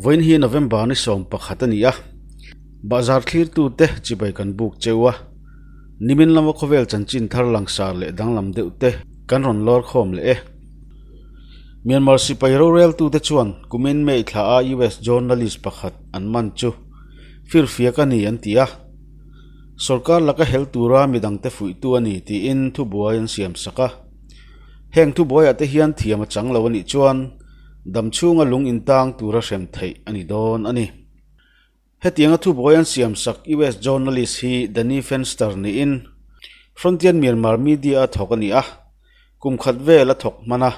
Vawiin hi November ni 11 a ni a, bahzar thlirtute chibai kan buk cheu a, nimin lama khawvel chanchin thar langsar leh danglam deuh te kan rawn lawr khawm leh e. Myanmar sipai roreltute chuan kumin May thla a US journalist pakhat an man chu firfiak a ni an ti a, sorkar laka hel tura midangte fuihtu a ni tiin thubuai an siam sak a. Heng thubuaiah te hian thiam a chang lo a nih chuan dam chhunga lung intang tura hrem theih a ni dawn a ni. Hetianga thubuai an siam sak US journalist hi Danny Fenster niin Frontier Myanmar Media a thawk a ni a, kum khat vel a thawk hman a,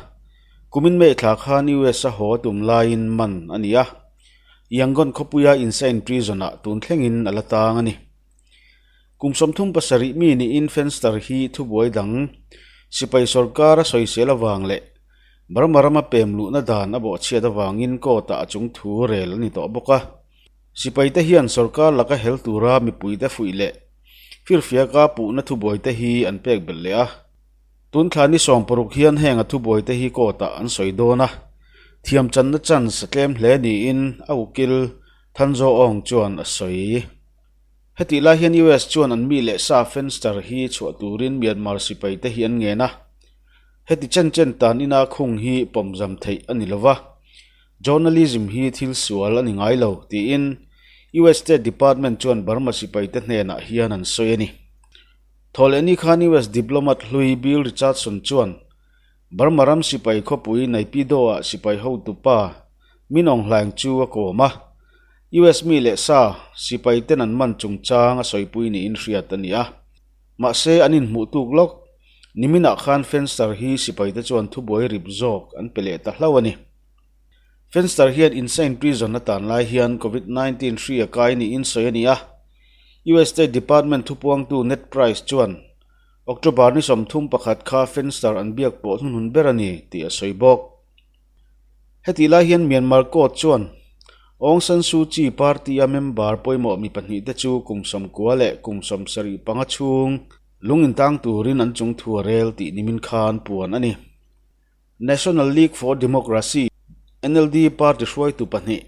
kumin May thla khan US a haw a tum laiin man a ni a, Yangon khawpuia Insein Prison-ah tun thlengin a la tang a ni. Kum 37 mi niin Fenster hi thubuai dang sipai sorkar a sawisel avang leh Burma rama pem luhna dan a bawhchhiat avangin court-ah a chung thu rel a ni tawh bawk a. Sipaite hian sorkar laka hel tura mipuite fuih leh firfiaka puhna thubuaite hi an pek belh leh a. Tun thla ni 60 hian heng a thubuaite hi court-ah an sawi dawn a, thiamchanna chance a tlem hle niin a ukil Thanzo Aung chuan a sawi. Hetih lai hian US chuan an mi leh sa Fenster hi chhuah turin Myanmar sipaite hi an ngen a. Heti chen chen tan ina khung hi pawmzam theih a ni lova, journalism hi thil sual a ni ngai lo, tiin US State Department chuan Burma sipaite hnenah hian an sawi a ni. Thawhlehni khan US diplomat hlui Bill Richardson chuan Burma ram sipai khawpui Naypyidaw-ah sipai hotupa Min Aung Hlaing chu a kawm a, US mi leh sa sipai ten an man chungchang a sawipui niin hriat a ni a. Mahse, an inhmuh tuk lawk. Niminah khan Fenster hi sipaite chuan thubuai rip zawk an pe leh ta hlauh a ni. Fenster hian insane prison a tan lai hian Covid 19 hri a kai niin sawi a ni a. US State Department thupuangtu Ned Price chuan October ni 31 kha Fenster an biak pawh hnuhnun ber a ni tih a sawi bawk. Hetih lai hian Myanmar court chuan Aung San Suu Kyi party-a member pawimawh mi pahnihte chu kum 90 leh kum 75 chhung lung intang turin an chung thu a rel tih nimin khan puan a ni. National League for Democracy, NLD, party hruaitu pahnih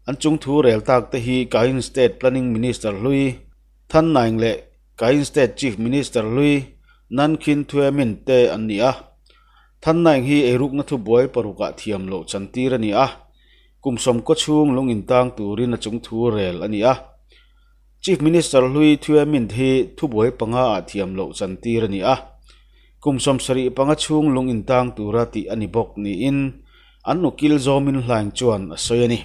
an chung thu rel tak te hi Kayin State Planning Minister hlui Than Naing leh Kayin State Chief Minister hlui Nan Khin Thwe Min te an ni a. Than Naing hi eirukna thubuai parukah thiam loh chantir a ni a, kum 90 chhung lung intang turin a chung thu rel a ni a. Chief Minister hlui Thwe Mint hi thubuai panga ah thiam loh chantir a ni a, kum 75 chhung lung intang tura tih a ni bawk niin an ukil Zaw Min Hlaing chuan a sawi a ni.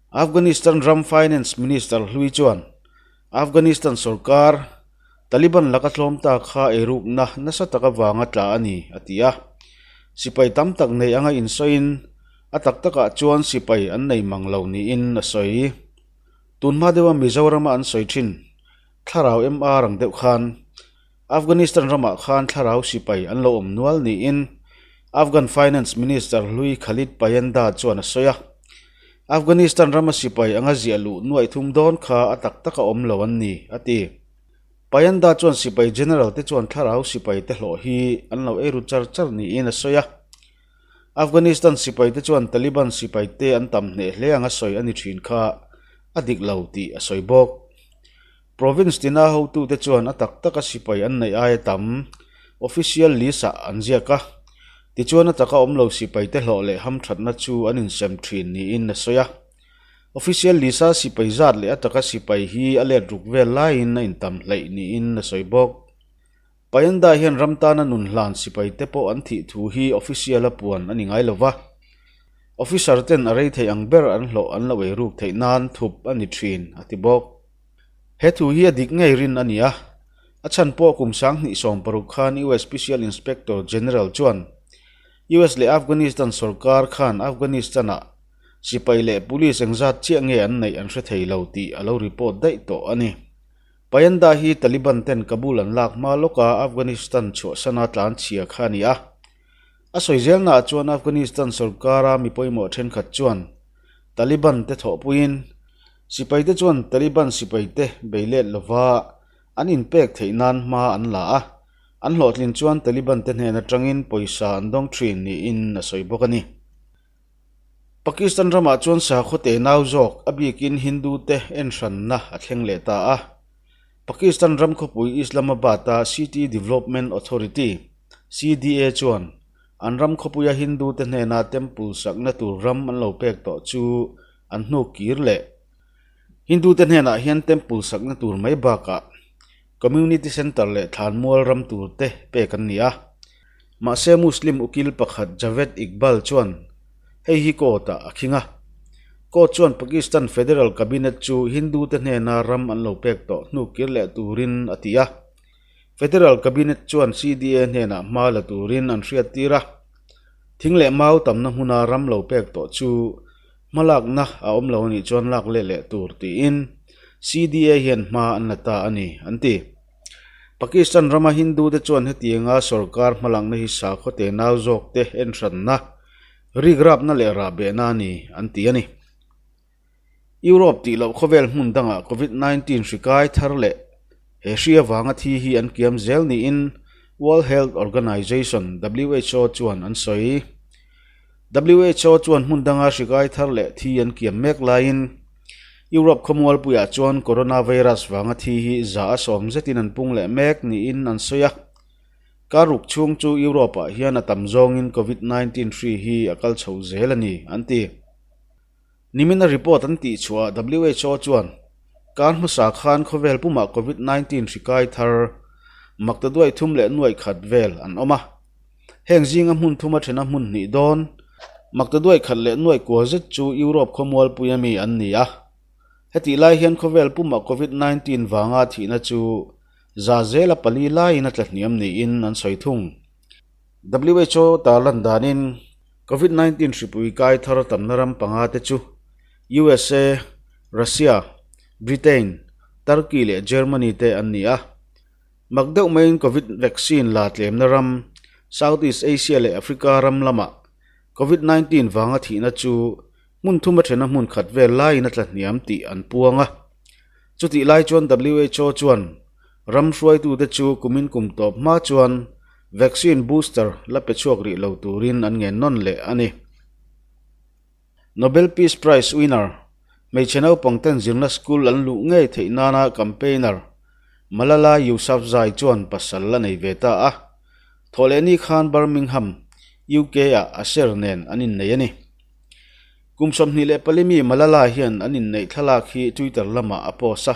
Afghanistan ram Finance Minister hlui chuan Afghanistan sorkar Taliban laka tlawm ta kha eirukna nasa tak avanga tla a ni, a ti a. Sipai tam tak nei anga insawiin a tak takah chuan sipai an nei mang lo niin a sawi. Tunhma deuha Mizorama an sawi thin thlarau MR ang deuh khan Afghanistan ramah khan thlarau sipai an lo awm nual niin Afghan Finance Minister hlui Khalid Payenda chuan a sawi a. Afghanistan rama sipai anga ziah luh nuaih thum dawn kha a tak taka awm lo an ni, a ti. Payenda chuan sipai general te chuan thlarau sipai te hlawh hi an lo eiru char char niin a sawi a. Afghanistan sipai te chuan Taliban sipai te an tam hneh hle anga sawi a ni thin kha a dik lo tih a sawi bawk. Province tina hotute chuan a tak taka sipai an neih aia tam official list-ah an ziak a, tichuan a taka awm lo sipaite hlawh leh hamthatna chu an insem thin niin a sawi a. Official list-a sipai zat leh a taka sipai hi a let ruk vel laiin a intam hleih niin a sawi bawk. Payanda hian ram tana nun hlan sipaite pawh an thih thu hi official-a puan a ni ngai lo va, officer ten a rei theih ang ber an hlawh an lo eiruk theih nan thup a ni thin, a ti bawk. He thu hi a dik ngei rin a ni a, a chhan pawh kum 2016 khan US Special Inspector General chuan US leh Afghanistan sorkar khan Afghanistan-ah sipai leh police engzat chiah nge an neih an hre thei lo tih a lo report daih tawh a ni. Payanda hi Taliban ten Kabul an lak hma lawka Afghanistan chhuahsana tlan chhia kha a ni a. A sawi zelnaah chuan Afghanistan sorkara mi pawimawh thenkhat chuan Taliban te thawhpuiin sipaite chuan Taliban sipaite bei let lova an inpek theih nan hma an la a, an hlawhtlin chuan Taliban te hnen atangin pawisa an dawng thin niin a sawi bawk a ni. Pakistan ramah chuan sakhaw tenau zawk, a bikin Hindu-te enhranna a thleng leh ta a. Pakistan ram khawpui Islamabad-a City Development Authority, CDA, chuan an ram khawpuia Hindu-te hnena temple sakna tur ram an lo pek tawh chu an hnuk kir leh. Hindu-te hnenah hian temple sakna tur mai bakah Community Centre leh thlanmual ram tur te pek an ni a. Mahse Muslim ukil pakhat Javed Iqbal chuan hei hi court ah a khing a. Court chuan Pakistan Federal Cabinet chu Hindu te hnena ram an lo pek tawh hnu kir leh turin a ti a. Federal Cabinet chuan CDA hnenah hma la turin an hriattir a. Thing leh mau tamna hmuna ram lo pek tawh chu Hmalakna a awm lo anih chuan lak leh leh tur tiin CDA hian hma an la ta a ni, an ti. Pakistan rama Hindu te chuan hetianga sorkar hmalakna hi sakhaw tenau zawk te enhranna, rikrapna leh rahbehna a ni, an ti a ni. Europe tih loh khawvel hmun dangah Covid 19 hri kai thar leh he hri avanga thi hi an kiam zel niin World Health Organization, who, chuan an sawi. Who chuan hmun danga hri kai thar leh thi an kiam mek laiin Europe khawmualpuiah chuan coronavirus vanga thi hi za a sawm zetin an pung leh mek niin an sawi a. Kar ruk chhung chu Europe-ah hian a tam zawngin Covid 19 hri hi a kal chho zel a ni, an ti. Nimina report an tih chhuah who chuan kar hmasa khan khawvel pumah Covid 19 hri kai thar makta duai thum leh nuaih khat vel an awm a. Heng zinga hmun thuma thena hmun hnih dawn makta duai khat leh nuaih kua zet chu Europe khawmualpui ami an ni a. Hetih lai hian khawvel pumah Covid 19 vanga thihna chu za zela pali laiin a tla hniam niin an sawi thung. Who tarlan danin Covid 19 hripui kai thar tamna ram panga te chu usa, Russia, Britain, Turkey leh Germany te an ni a. Mak deuh maiin Covid vaccine la tlemna ram South East Asia leh Africa ram lamah Covid 19 vanga thihna chu hmun thuma thena hmun khat vel laiin a tla hniam tih an puang a. Chutih lai chuan who chuan ram hruaitute chu kumin kum tawp hma chuan vaccine booster la pe chhuak rih lo turin an ngen nawn leh a ni. Nobel Peace Prize winner, hmeichhe naupang ten zirna school an luh ngei theih nana campaigner Malala Yousafzai chuan pasal a nei ve ta a. Thawhlehni khan Birmingham, UK-ah a ser nen an innei a ni. Kum 24 mi Malala hian an inneih thlalak hi Twitter lamah a post a.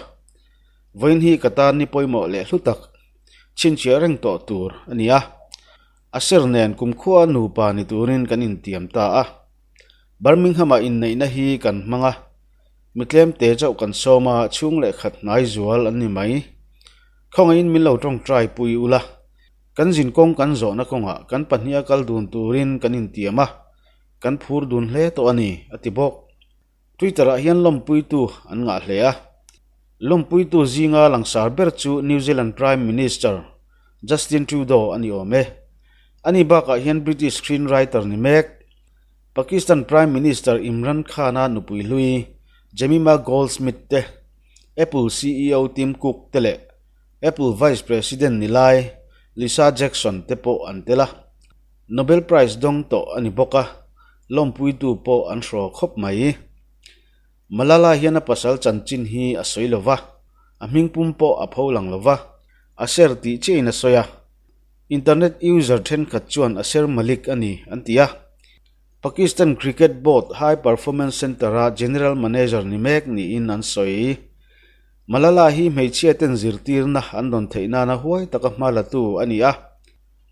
Vawiin hi ka tan ni pawimawh leh hlu tak, chhinchhiah reng tawh tur a ni a. A ser nen kumkhua nupa ni turin kan intiam ta a. Birmingham-ah inneihna hi kan hmang a, mi tlemte chauh kan sawm a, chhung leh khat hnai zual an ni mai. Khawngaihin min lo tawngtai pui ula, kan zin kawng kan zawhna kawngah kan pahniha kal dun turin kan intiam a, kan phur dun hle tawh a ni, a ti bawk. Twitter-ah hian lawmpuitu an ngah hle a. Lawmpuitu zinga langsar ber chu New Zealand Prime Minister Justin Trudeau a ni awm e. Ani bakah hian British screenwriter ni mek, Pakistan Prime Minister Imran Khan-a nupui hlui Jemima Goldsmith te, Apple ceo Tim Cook te leh Apple Vice President ni lai Lisa Jackson te pawh an tel a. Nobel Prize dawng tawh a ni bawk a, lawmpuitu pawh an hraw khawp mai. Malala hian a pasal chanchin hi a sawi lo va, a hmingpum pawh a pho lang lo va, a ser tih chiahin a sawi a. Internet user thenkhat chuan Asher Malik a ni an ti a. Pakistan Cricket Board High Performance Centre-a General Manager ni mek niin an sawi. Malala hi hmeichhia ten zirtirna an dawn theih nana huai taka hma latu a ni a.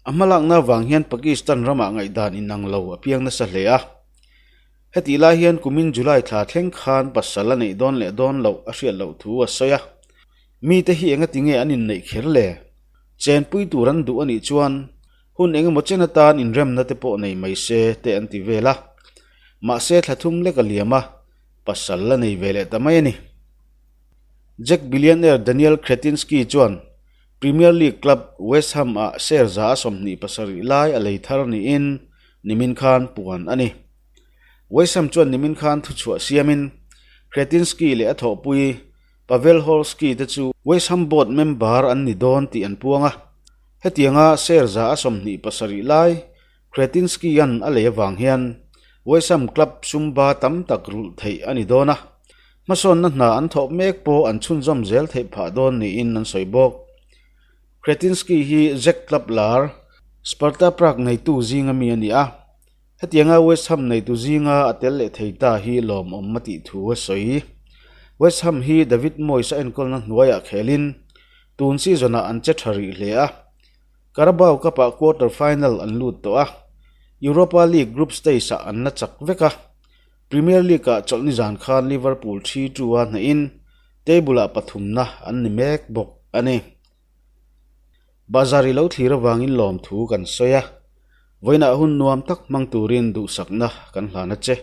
A hmalakna vang hian Pakistan ramah ngaihdan inang lo a piang nasa hle a. Hetih lai hian kumin July thla thleng khan pasal a neih dawn leh dawn loh a hriat loh thu a sawi a. Mite hi engati nge an inneih kher le? Chenpui tur an duh a nih chuan hun engemaw chen atan inremna te pawh nei mai se te an ti vel a. Mahse thla thum lek a liam a, pasal la nei ve leh ta mai a ni. Jack billionaire Daniel Kretinsky chuan Premier League club West Ham ah share za a 27 lai a lei thar niin nimin khan puan a ni. West Ham chuan nimin khan thuchhuah siamin Kretinsky leh a thawhpui Pavel Horski te chu West Ham board member an ni dawn tih an puang a, hetianga share za a 27 lai Kretinsky-a'n a lei avang hian West Ham club sumba tam tak rulh theih a ni dawn a, hmasawnna hna an thawh mek pawh an chhunzawm zel theih phah dawn niin an sawi bawk. Kretinsky hi Czech club lar Sparta Prague neitu zinga mi a ni a, hetianga West Ham neitu zinga a tel leh thei ta hi lawmawm a tih thu a sawi. West Ham hi David Moyes a enkawlna hnuaiah khelin tun season-ah an che tha rih hle a, Carabao Cup-ah quarter final an lut tawh a, Europa League group stage-ah an la chak vek a, Premier League-ah chawlhni zan khan Liverpool thi two-a hnahin table-ah pathumna an ni mek bawk a ni. Bazar i lo thlir avangin lawmthu kan sawi a, vawiinah hun nuam tak hmang turin duhsakna kan hlan a che.